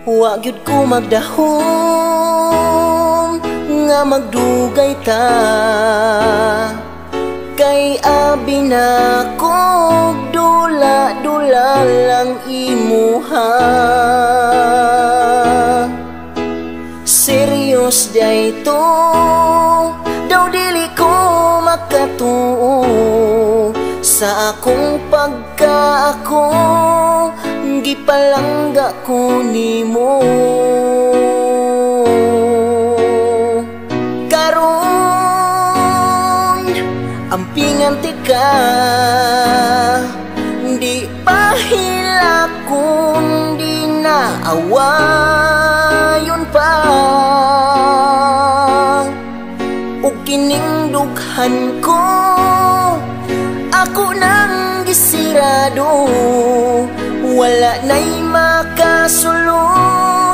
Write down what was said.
Wa gyud ko magdahom nga magdugay ta, kay abi na kog dula-dula lang imuha. Serious day to, daw dili ko makatuo sa akong pagka ako gipalangga ko nimo. Karon ampingan tika, di pahila kung di na awayon pa. Ug kining dughan ko, ako nang gisirado, wala na'y makasulod.